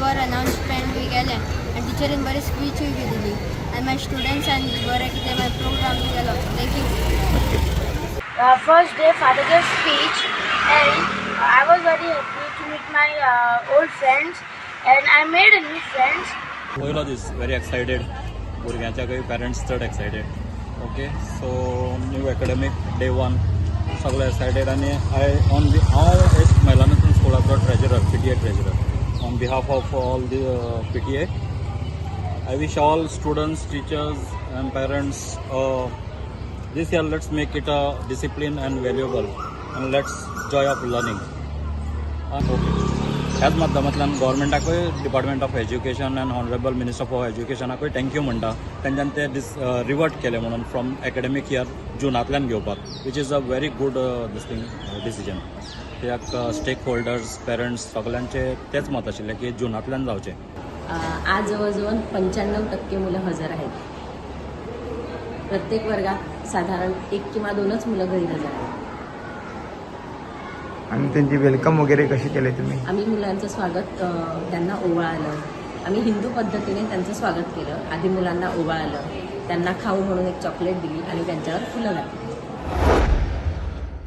बरें अनाउन्समेंट बी केलें आनी टिचरीन बरी स्पीचूय बी दिली आनी मागीर स्टुडंट्सान बी बरें कितें मागीर प्रोग्राम बी केलो. Thank you. First day father gave speech and I was very happy to meet my old friends and I made a new friends. पयलो दीस, व्हेरी एक्सायटेड. भुरग्यांच्याकूय पेरंट्स चड excited. Okay, so new academic day one, सगळे excited. आनी I on हांव as महिला स्कुलाचो treasurer, PTA treasurer, on behalf of all the PTA, I wish all students, teachers and parents, this year let's make it a discipline and valuable and let's joy of learning. Okay, ह्याच माध्यमांतल्यान गव्हर्मेंटाकूय, Department of Education and Honourable Minister for एज्युकेशनाकूय thank you म्हणटा, तेंच्यान ते दीस revert केले म्हणून from एकॅडमीक year जुनांतल्यान घेवपाक, which is a very good this thing decision. कित्याक स्टेक होल्डर्स, पेरंट्स सगल्यांचे तेच मत आशिल्लें की जुनांतल्यान जावचें. आज जवळजवळ 95% मुलं हजर आहेत. प्रत्येक वर्गात साधारण एक किंवा दोनच मुलं गैरहजर आहेत. आणि त्यांची welcome वगैरे कसे केले तुम्ही? आम्ही मुलांचं स्वागत, त्यांना ओवाळलं. आम्ही हिंदू पद्धतीने त्यांचं स्वागत केलं. आधी मुलांना ओवाळलं, त्यांना खाऊ म्हणून एक चॉकलेट दिली आणि त्यांच्यावर फुलं घातली.